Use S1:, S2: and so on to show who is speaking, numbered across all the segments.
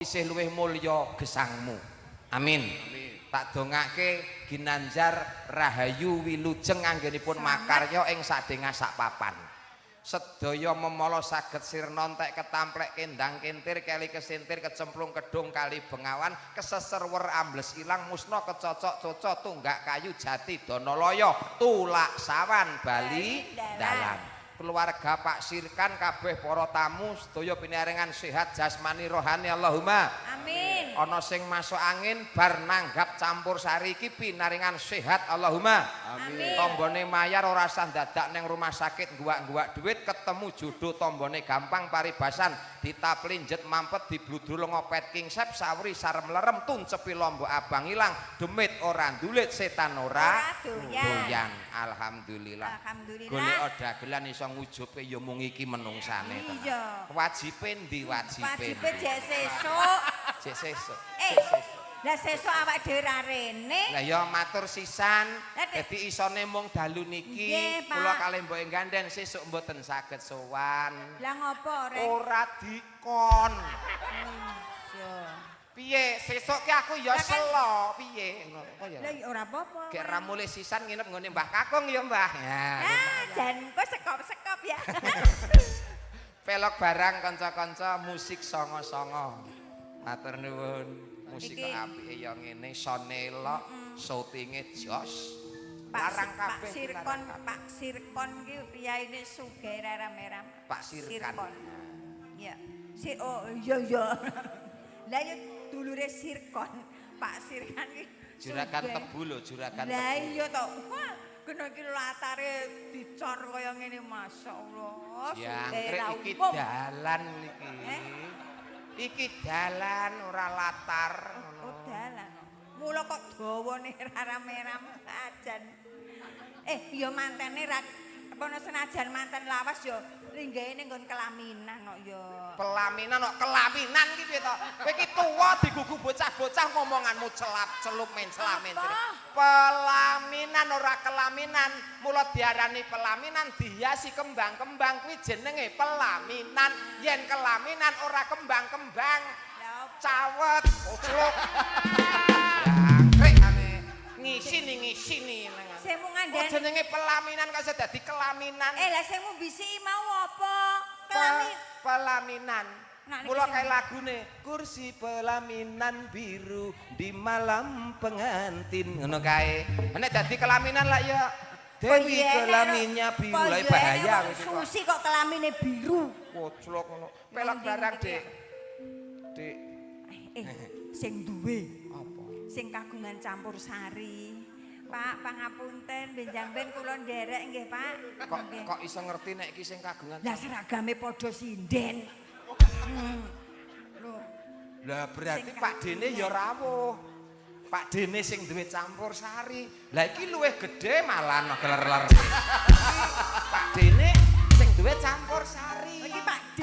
S1: Isih luwih mulya gesangmu. Amin.
S2: Amin.
S1: Tak dongake ginanjar rahayu wilujeng anggenipun makarya ing sadengah sak papan. Sedaya memala saged sirna entek ketamplek kendang kentir keli kesintir kecemplung kedung kali bengawan keseser wer ambles ilang musna kecocok coco tunggak kayu jati danalaya tulak sawan bali dalan. Keluarga Pak Sirkan kabeh para tamu sedaya pinaringan sehat jasmani rohani Allahumma.
S3: Amin.
S1: Ana sing masuk angin bar nanggap campur sari iki pinaringan sehat Allahumma.
S3: Amin.
S1: Tombone mayar ora usah dadak ning rumah sakit guwak-guwak duit, ketemu jodoh tombone gampang paribasan ditaplinjet mampet dibludru lenga pet kingsep sawri sarem lerem tuncepi lombok abang ilang demit ora ndulit setan ora
S3: Ora doyan.
S1: doyan. Alhamdulillah.
S3: Alhamdulillah.
S1: Golek dagelan iso ngujupe ya mung iki menungsane tenan.
S3: Iya.
S1: Wajibe ndi wajibe?
S3: Wajibe jek sesuk.
S1: Jek sesuk.
S3: Eh, lah sesuk awak dhewe ra rene.
S1: Lah ya matur sisan,
S3: Lah, Dek.
S1: dadi isone mung dalu niki
S3: Nggih, Pak.
S1: kula kalih mboke ganden sesuk mboten saged sowan.
S3: Lah ngopo rek?
S1: Ora dikon.
S3: Iya.
S1: Piye sesuk ki aku ya
S3: Lah kan-
S1: selo, piye ngono kok ya.
S3: Lah ya ora apa-apa.
S1: Gek ra mulih sisan nginep nggone Mbah Kakung ya, Mbah. Ya.
S3: Ah, jan kok sekop-sekop ya.
S1: Pelok barang kanca-kanca musik songo-songo. Matur nuwun. Musik
S3: Iki.
S1: kok apike ya ngene, sone elok, syutinge jos.
S3: Pak
S1: Larang
S3: Pak
S1: kabeh.
S3: Sirkon,
S1: larang kabeh.
S3: Pak Sirkon ki priyaine sugih rame-rame.
S1: Pak Sirkan.
S3: Iya. Si oh iya iya. Lah ya dulure Sirkon. Pak Sirkan ki
S1: Juragan
S3: sugih.
S1: tebu lho, juragan
S3: Lah
S1: tebu.
S3: iya to. Wah, kena iki latare dicor kaya ngene masyaallah.
S1: Jangkrik
S3: ra
S1: iki
S3: umum.
S1: dalan iki.
S3: Eh?
S1: Iki dalan ora latar ngono.
S3: Oh dalan. Mula kok dawane ra rame-rame ajan. Eh, ya mantene ra apa senajan manten lawas ya linggahe ning nggon kelaminan kok ya.
S1: Pelaminan kok kelaminan ki piye to? Kowe iki tuwa digugu bocah-bocah ngomonganmu celap-celup mencla-mencre.
S3: Apa?
S1: Pelaminan ora kelaminan, mula diarani pelaminan dihiasi kembang-kembang kuwi jenenge pelaminan. Yen kelaminan ora kembang-kembang,
S3: Lah apa?
S1: cawet, koclok. Jangkrik ane ngisini ngisini nang.
S3: Sing mung
S1: Kok
S3: ngandani.
S1: jenenge pelaminan kok iso dadi kelaminan?
S3: Eh, lah sing mung bisiki mau apa? Kelamin.
S1: Pelaminan.
S3: Nah, niki
S1: Mula
S3: sing-
S1: kae lagune kursi pelaminan biru di malam pengantin ngono kae. Nek dadi kelaminan lah ya Dewi kelaminnya biru lah bahaya kowe iki kok.
S3: Susi kok kelamine biru.
S1: Koclok ngono. Pelok
S3: Nang
S1: barang,
S3: ndi
S1: Dik. Dik,
S3: Eh, sing duwe,
S1: apa?
S3: sing kagungan campur sari. Pak, pangapunten benjang ben kula nderek nggih, Pak.
S1: Kok
S3: Nggih.
S1: kok iso ngerti nek iki sing kagungan?
S3: Lah seragame padha sinden. Lho,
S1: Lah berarti
S3: Sing
S1: Pak Dene ya rawuh. Pak Dene sing duwe campur sari. Lah iki luwih gedhe malah geler-ler. Pak Dene sing duwe campur sari.
S3: iki Pak D.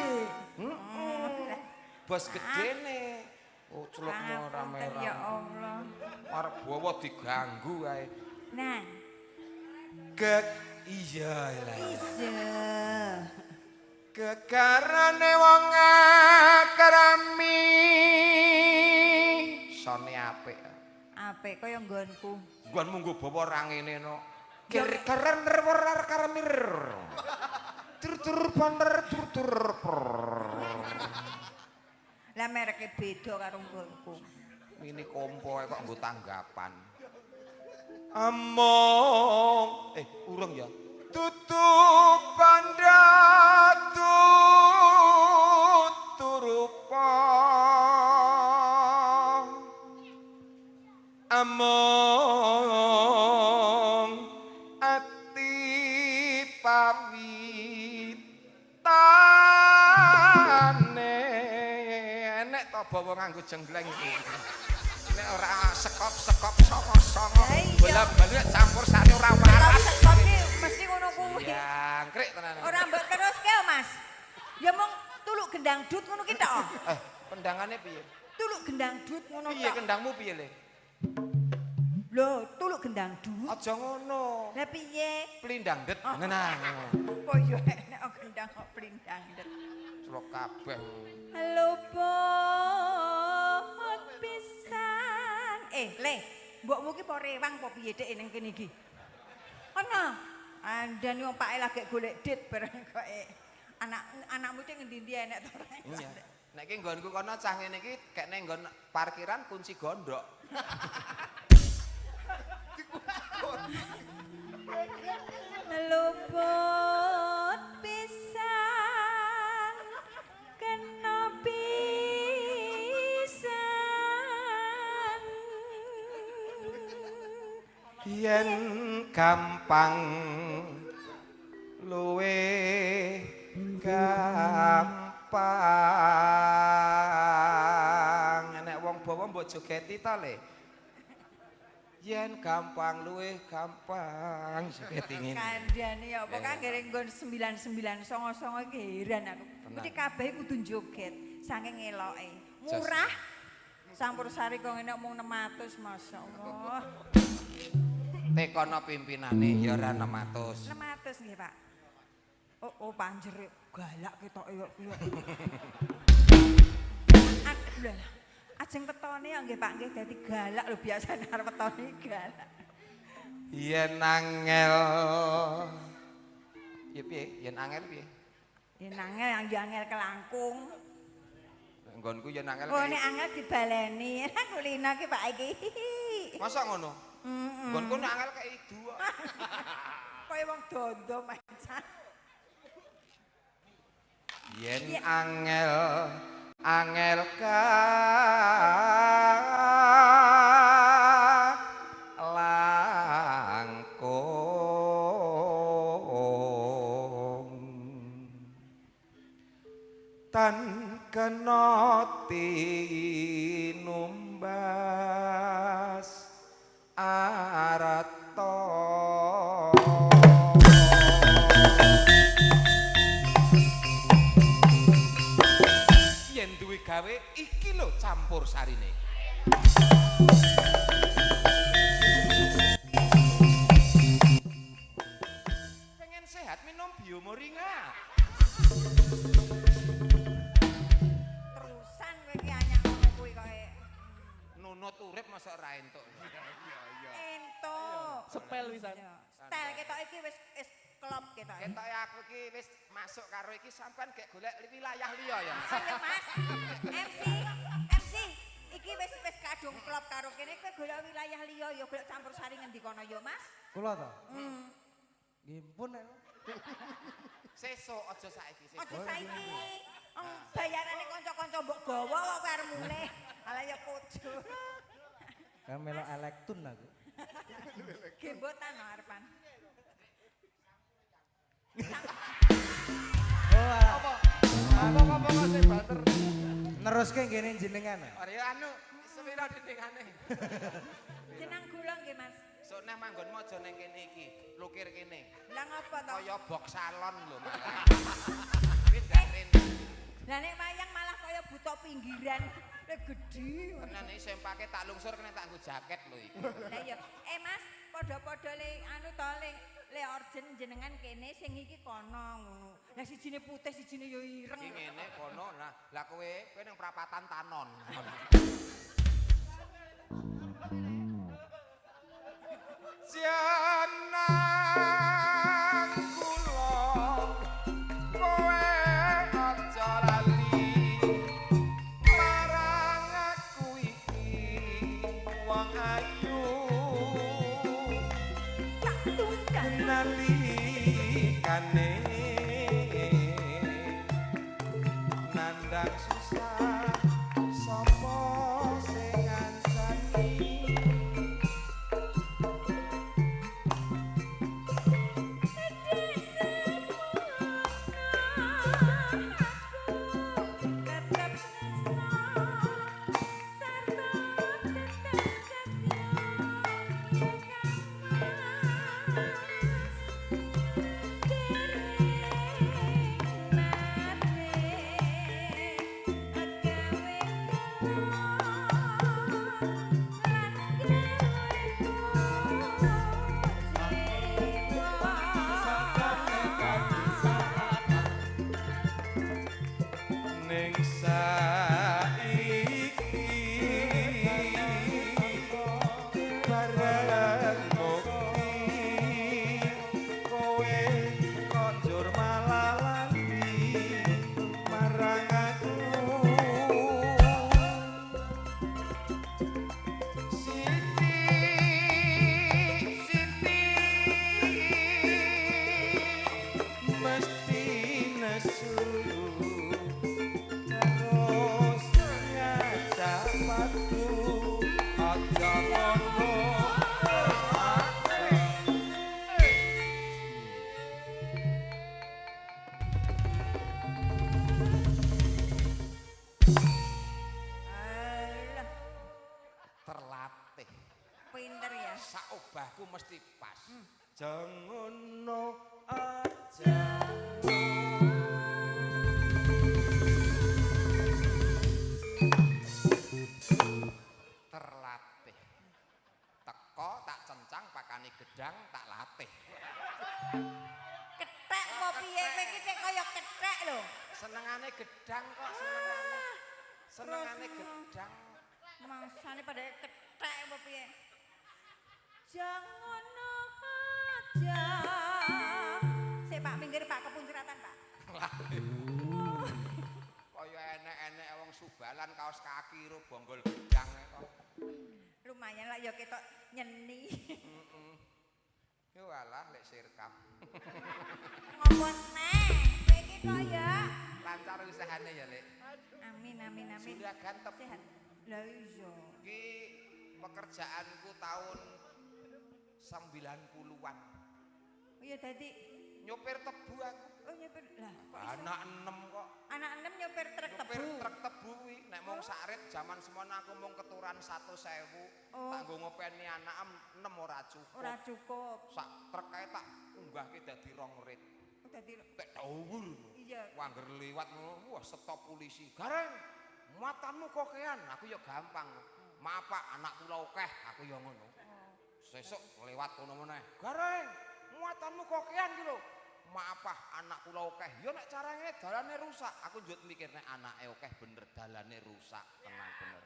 S1: Heeh. Bos gedene. Oh, celukmu
S3: Pangapunten, ya
S1: rame-rame.
S3: Allah.
S1: Arep bawa diganggu kae.
S3: Nah,
S1: Gek iya lah.
S3: iya.
S1: Gegarane wong akrami. Sone apik.
S3: Apik kaya nggonku.
S1: Nggonmu nggo bawa ra ngene no. Ger keren werar karemir. Tur tur paner tur tur.
S3: Lah mereke beda karo nggonku.
S1: Mini kompo kok nggo tanggapan. Among urung ya. Tutup pandatu turupa. Among ati pawitane enek to bawa nganggo jenggleng iki. Nek ora sekop-sekop songo-songo
S3: Lah iya.
S1: bola-bali campur sari ora waras.
S3: Sekop ki mesti ngono kuwi.
S1: Jangkrik tenan.
S3: Ora mbok teruske, Mas. Ya mung tuluk gendang dut ngono ki tok.
S1: Eh, kendangane piye?
S3: Tuluk gendang dut ngono
S1: Piye
S3: tok.
S1: kendangmu piye, Le?
S3: Lho, tuluk gendang dut.
S1: Aja ngono.
S3: Lah piye?
S1: Plindang det. Nah.
S3: Kok yo enek gendang kok plindang det.
S1: Celok kabeh.
S3: Lupa. Le, mbokmu ki apa rewang apa piye dek ning kene iki? Ana. Andane wong pake lagi golek dit bareng kok anak anakmu iki ngendi-endi enek to ora?
S1: Iya. Nek ki nggonku kono cah ngene iki kek ning nggon parkiran kunci gondok.
S3: Luput pisan kena pisan
S1: Yen gampang luwe gampang. Nek wong bawa mbok jogeti ta le. Yen gampang luwe gampang jogeti ngene.
S3: Kandhane ya apa kang nggon 9999 iki heran aku. Mesti kabeh kudu joget saking eloke. Murah. Campur sari kok ngene mung 600 masyaallah.
S1: Tekono pimpinane ya ora 600.
S3: 600 nggih, Pak. Oh, oh panjer galak ketoke kok kuwi. Lha ajeng wetone ya nggih Pak nggih dadi galak lho biasane arep wetone galak.
S1: Yen angel. Ya piye? Yen angel piye?
S3: Yen angel yang ya angel kelangkung.
S1: Nggonku yen angel.
S3: Oh nek angel dibaleni. Kulino ki Pak iki.
S1: Masa ngono? Nggonku nek angel kei idu kok.
S3: Kaya wong dondo macan.
S1: Yen angel angel kalangkung tan kena tinumbas arta. Yen duwe gawe iki lho campur sarine. Pengen sehat minum Biomoringa.
S3: Terusan kowe iki anyar ngono kuwi kowe.
S1: Nunut urip masa ora entuk.
S3: Entuk.
S2: Sepel wisan.
S3: Setel ketok iki wis wis klop ketoke.
S1: Ketoke aku iki wis masuk karo iki sampean gek golek wilayah liya ya.
S3: Ayo Mas. MC, MC iki wis wis kadung klop karo kene kowe golek wilayah liya ya golek campur sari ngendi kono ya Mas?
S4: Kula to? Nggih pun nek.
S1: Sesuk aja saiki sesuk.
S3: Aja saiki. Wong bayarane kanca-kanca mbok gawa kok kowe arep mulih. Alah ya kudu.
S4: Kan melok elektun aku.
S3: Gembotan no arepan.
S4: Oh, alah.
S2: Apa apa kok sing banter.
S4: Neruske nggene jenengan.
S1: Ora ya anu sepira dindingane.
S3: Jenang gula nggih Mas.
S1: Sok neh manggonmu aja ning kene iki, lukir kene.
S3: Lah ngopo to?
S1: Kaya box salon lho malah. Pindah rene.
S3: Lah nek wayang malah kaya buta pinggiran. Lek gedhi.
S1: Tenan iki sempake tak lungsur kena tak nggo jaket lho iki.
S3: Lah iya, Mas, padha-padha le anu to le le orjen jenengan kene sing iki kono ngono. Lah sijine putih, sijine ya ireng.
S1: Iki ngene kono. Nah, lah kowe kowe ning prapatan Tanon. Jenang kula kowe aja lali marang aku iki wong ayu
S3: Tak tunggal.
S1: Nalikane nandang susah sapa sing ngancani.
S3: Tetep tresno sarta tetep setya ya Kang Mas. Dereng nate Pinter ya.
S1: Sak obahku mesti pas.
S4: Jangono aja.
S1: Terlatih. Teko tak cencang pakane gedang tak latih.
S3: Kethek apa piye kowe iki tek kaya kethek lho.
S1: Senengane gedang kok senengane. Senengane gedang.
S3: Mangsane pada kethek apa piye? Jangono aja. Sik Pak minggir Pak kepuncratan Pak.
S1: Kaya enek-enek wong subalan kaos kaki ro bonggol gedang kok.
S3: Lumayan lah ya ketok nyeni.
S1: Yo alah lek sirkap.
S3: Ngopo neh? Kowe iki kaya
S1: Lancar usahane ya, Lek.
S3: Amin amin amin.
S1: Juragan tebu.
S3: Sehat. Lah iya.
S1: Ki pekerjaanku tahun 90-an.
S3: Oh iya dadi
S1: Nyopir tebu aku.
S3: oh nyopir lah kok iso?
S1: Anak 6 kok.
S3: Anak 6 nyopir truk tebu.
S1: Nyopir truk tebu kuwi nek mung sak rit jaman semono aku mung keturan 1.000.
S3: Oh.
S1: Tak nggo ngopeni anak 6 ora cukup.
S3: Ora cukup.
S1: Sak truk kae tak unggahke dadi 2 rit.
S3: Oh dadi
S1: Tek dhuwur.
S3: Iya.
S1: Wangger liwat ngono, wah stop polisi. Gareng, muatanmu kokean. Aku ya gampang. Maaf Pak, anak kula akeh, aku ya ngono. Sesuk lewat kono meneh. Gareng, muatanmu kokean ki lho. Maaf Pak, anak kula akeh. Ya nek carane dalane rusak. Aku njut mikir nek anake akeh bener dalane rusak, tenang bener.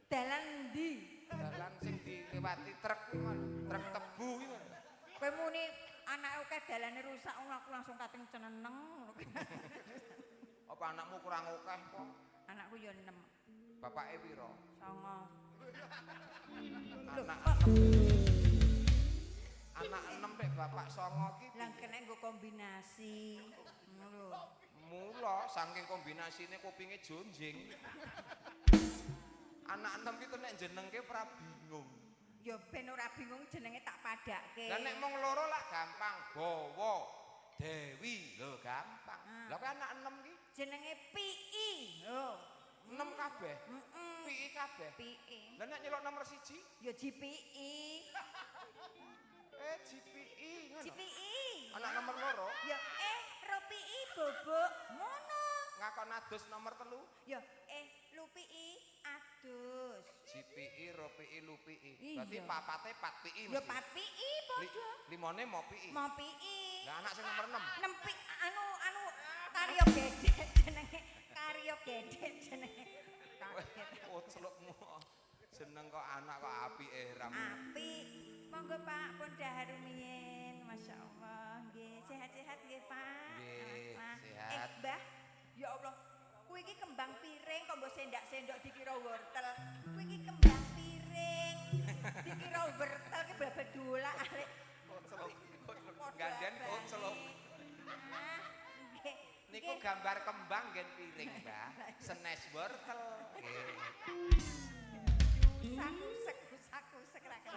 S3: Dalan ndi?
S1: Dalan sing dilewati truk kuwi mau, truk tebu kuwi mau.
S3: Kowe muni anake akeh dalane rusak ngono aku langsung kating ceneneng ngono.
S1: Apa anakmu kurang akeh kok?
S3: Anakku ya 6.
S1: Bapake pira?
S3: 9.
S1: Anak 6. Anak 6 nek bapak 9 ki
S3: Lah kena nggo kombinasi. Ngono lho.
S1: mula saking kombinasine kupinge jonjing. Anak 6 ki nek jenengke ora bingung.
S3: Ya ben ora bingung jenenge tak padhakke.
S1: Lah nek mung loro lak gampang, Bawa Dewi lho gampang. Lah kowe anak 6 ki
S3: jenenge PI. Lho.
S1: 6 kabeh. PI kabeh.
S3: PI.
S1: Lah nek nyelok nomor 1
S3: Ya GPI.
S1: GPI ngono.
S3: GPI.
S1: Anak nomor 2
S3: Ya Ropi bobok ngono.
S1: Ngakon adus nomor 3.
S3: Ya Lupi adus.
S1: GPI, Ropi, Lupi.
S3: Iya.
S1: Berarti papate 4 PI
S3: Ya
S1: mesti.
S3: 4 PI padha.
S1: Limone mau PI.
S3: Mau PI.
S1: Lah anak sing nomor 6.
S3: 6 PI anu karya gedhe jenenge. Karya gedhe jenenge. Kaget.
S1: Oh, celukmu. Jeneng kok anak kok apike ramu.
S3: Apik. Monggo Pak pun dahar rumiyin. Masya Allah. Nggih, sehat-sehat nggih Pak.
S1: Nggih, sehat.
S3: Mbah, ya Allah. Kuwi iki kembang piring kok mbok sendak-sendok dikira wortel. Kuwi iki kembang piring. Dikira wortel ki babedolak arek.
S1: Koclok. Gandhen koclok.
S3: Ah, nggih.
S1: Niku gambar kembang nggen piring, Mbah. Senes wortel.